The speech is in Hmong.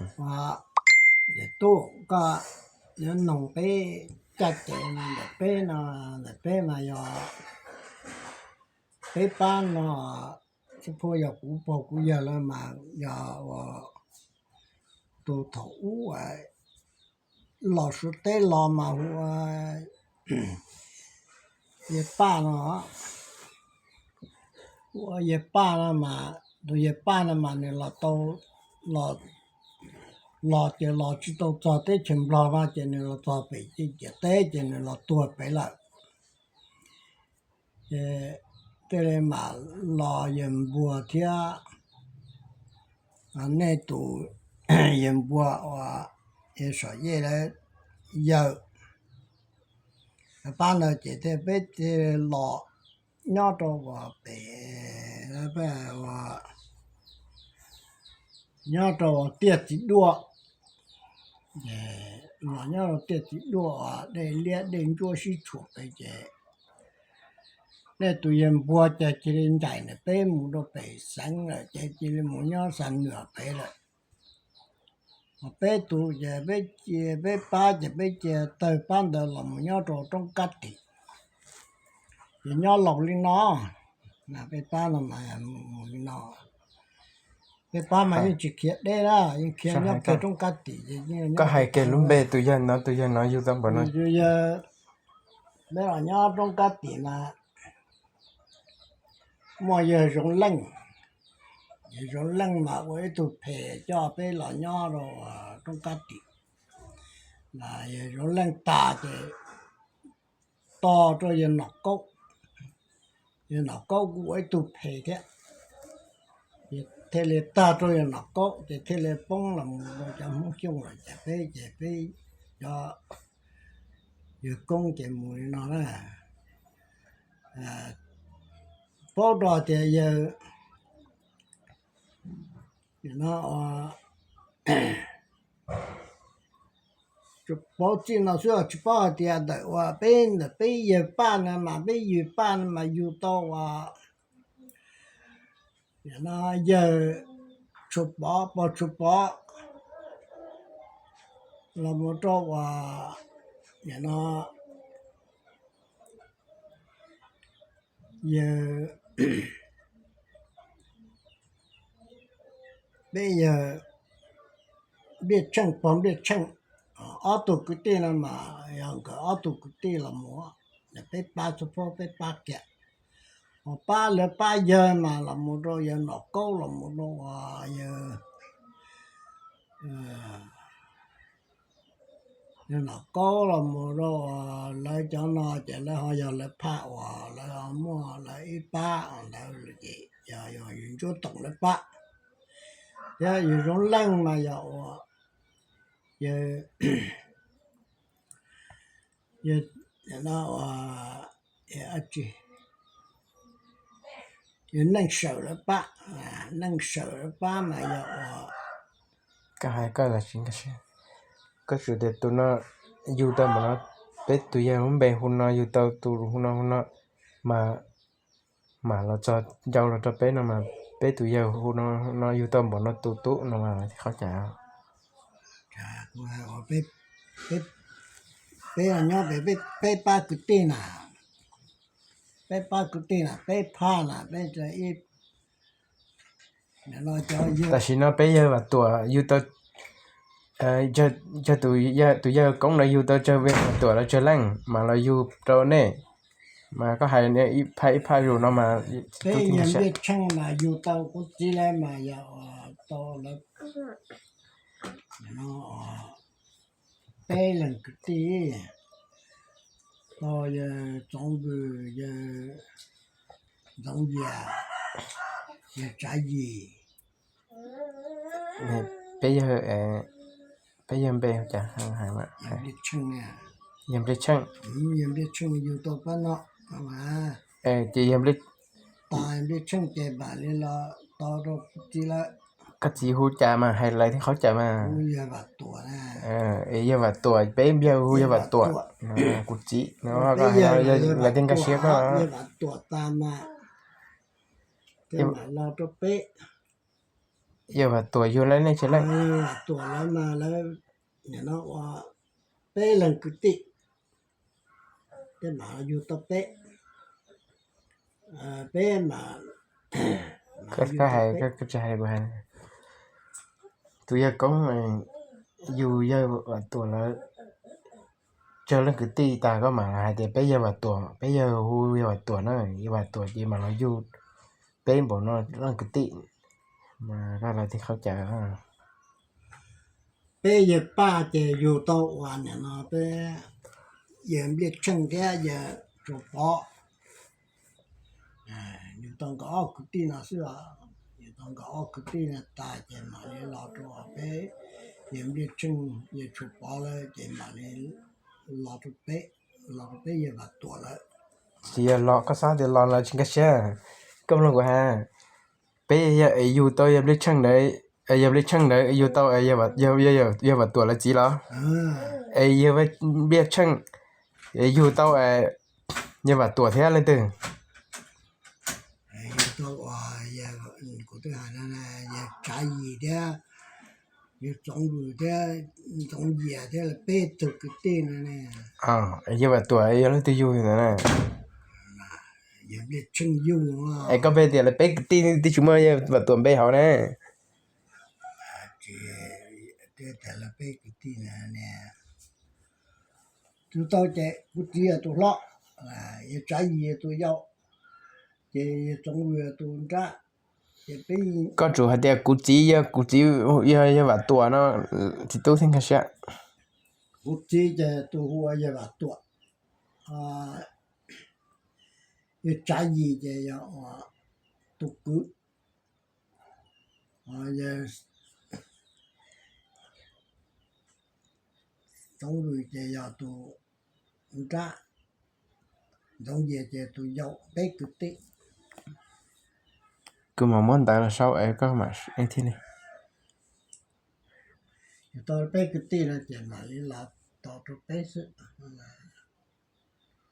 Ua, yawm tub, koj yuav noog peb caj ces ntawm peb no, ntawm peb mas yog peb pab no, tsis phuaj yog kuv pog kuv yawg lawm mas yog ua tus thaum ub los Suav teb los mas hu ua Yawg Paj no, hu ua Yawg Paj no mas, tus Yawg Paj no mas nws los tau, los ces los tsis tau txog teb chaws Nplog no ces nws los txog pem ciam teb ces nws los tuag pem lawm. Ces thiaj li mam los Yawg Npuag thiab, nej tus Yawg Npuag uas Yawg Sam Yej lawv yawg pab ntawd ces thiaj peb thiaj los nyob rau uas pem, nyob rau uas tiaj txiv duaj, los nyob rau tiaj txiv duaj uas dej liab dej ntsuab sib tshuam pem ces nej tus Yawg Npuag ces cia li ncaim ntawm peb mus rau pem xeev lawm ces cia li mus nyob Xam Nuam pem lawm. Ho peb tus ces peb cia, peb pab ces peb cia tawg pab ntawd los mus nyob rau roob Kab Tim, ces nyob laus li no. Peb pab no mas mus li no, peb pab mas yeej tsis khiav deb na, yeej khiav nyob kiag roob Kab Tim ces. Koj hais kiag lub npe tus yawg no, tus yawg no yug tau npaum no. Yawg, peb los nyob roob Kab Tim mas muaj yawg Zoov Leej. Yawg Zoov Leej mas ua ib tug phem coj peb los nyob rau roob Kab Tim. Yawg Zoov Leej tas ces tog rau yawg Nom Kaub. Yawg Nom Kaub kuj ua ib tug phem thiab, thiaj li tag rau yawg Nom Kaub ces thiaj li poob los mus rau cov Hmoob Xyooj lawm ces peb ces peb cov yawg koob ces mus li no na. Paub rau tias yawg, no, paub txij no xwb tsis paub hais tias ntawm uas peb ntawm peb yawg Paj no mas peb yawg Paj no mas yug tau uas yawg Tshuas Pov, Pog Tshuas Pov los mus rau uas no yawg, peb yawg Npliaj Tsheej, Pog Npliaj Tsheej, ob tug kwv tij no mas yog nkawd ob tug kwv tij los mus, peb pab txhua phob peb pab kiag. Ho pab lawv pab yawg mas los mus rau yawg Nom Kaub los mus rau uas yawg, yawg Nom Kaub los mus rau uas lawv cov no ces lawv ho yog lawv phaj uas lawv muaj lawv ib pab ntawd ces yog yawg Ntsuab Toom lawv pab. Thiab yawg Zoov Leej mas yog uas yawg, yawg Neej Sawm lawv pab, Neej Sawm lawv pab mas yog uas, koj hais koj los tsis nkag siab, koj tsuas tias tus no yug tau npaum no, peb tus yawg lub npe hu no, yug tau tus hu no hu no, mas mam los txog ncau los rau peb no mas peb tus yawg hu no hu no yug tau npaum no tus tub no mas qhov cas? Peb nyob pem peb pab kwv tij na, peb pab kwv tij na, peb phaj na, peb ib. Tam sim no peb yawg Vam Tuam yug tau, tus yawg Koob no yug tau tsawg, Vam Tuam los tsawg leej mas los yug rau nej, mas koj hais ib phaj ib phaj zus no mas. Peb yawg Npliaj Tsheej mas yug tau kuv txiv lawv mas yog tau lawv peb leeg kwv tij, tau yawg Txoov Vwm, yawg Ntxoov Yias, yawg Tsav Yis. Peb yawg, peb yawg npe cas hais, yawg Npliaj Tsheej, yawg Npliaj Tsheej yug tau pab no, ces yawg Npliaj Tsheej ces mam li los tau rau kuv txiv lawv. Koj txiv hu cas mas hais lawv thiab qhov cas mas. Yawg Vam Tuam, peb yawg Vam Tuam, peb yawg hu yawg Vam Tuam, kuv txiv no, lawv thiaj nkag siab koj. Yawg Vam Tuam tas mas thiaj mam los rau peb, Yawg Vam Tuam yug lawv nej tsis leej? Yawg Vam Tuam lawv mas lawv nim no ua peb leeg kwv tij, peb mam yug tau peb, peb mam, koj hais, koj tsis hais, kuv hais. Tus yawg Koob yug yawg Vam Tuam lawv tsawg leej kwv tij tas koj mam hais tias peb yawg Vam Tuam, peb yawg hu yawg Vam Tuam na, yawg Vam Tuam ces mam los yug peb npaum no leej kwv tij, mas koj los thiaj qhov cas. Peb yawg Paj ces yug tau ua nim no peb yawg Npliaj Tsheej thiab yawg Tsuas Pov. Yug tau nkawd ob kwv tij no xwb os. Yug tau nkawd ob kwv tij no tas ces mam li los rau peb yawg Npliaj Tsheej yawg Tsuas Pov lawm ces mam li los rau peb, los rau peb yawg Vam Tuam lawm. Tsis yog los, koj xav tias los lawv tsis nkag siab. Koj mloog kuv hais, peb yawg es yug tau yawg Npliaj Tsheej ntawd, yawg Npliaj Tsheej ntawd yug tau yawg Vam Tuam lawv txiv los? Es yawg Npliaj Tsheej yug tau yawg Vam Tuam thiab leej twg? Kuv twb hais, yawg Tsav Yis thiab yawg Txoov Vwm thiab Ntxoov Yias thiab lawv peb tug kwv tij no ne. Yawg Vam Tuam yog leej twg yug ntawd na? Yawg Npliaj Tsheej yug. Es koj pheej tias lawv peb kwv tij twb tsis muaj yawg Vam Tuam npe hauv ne. Twb tias lawv peb kwv tij ne. Tus tau ces kuv txiv yog tus hlob, yawg Tsav Yis yog tus yau, ces yawg Txoov Vwm yog tus nrab, ces peb. Koj tsum hais tias kuv txiv yog, kuv txiv yog yawg Vam Tuam no, txiv tub thiaj nkag siab. Kuv txiv ces tus hu ua yawg Vam Tuam, yawg Tsav Yis ces yog tus kwv, yawg Txoov Vwm ces yog tus nrab, Ntxoov Yias ces tus yau, peb kwv tij. Kuv mam muab ntawv los sau es koj mam thiaj li. Yug tau peb kwv tij no ces mam li los tos rau peb xwb.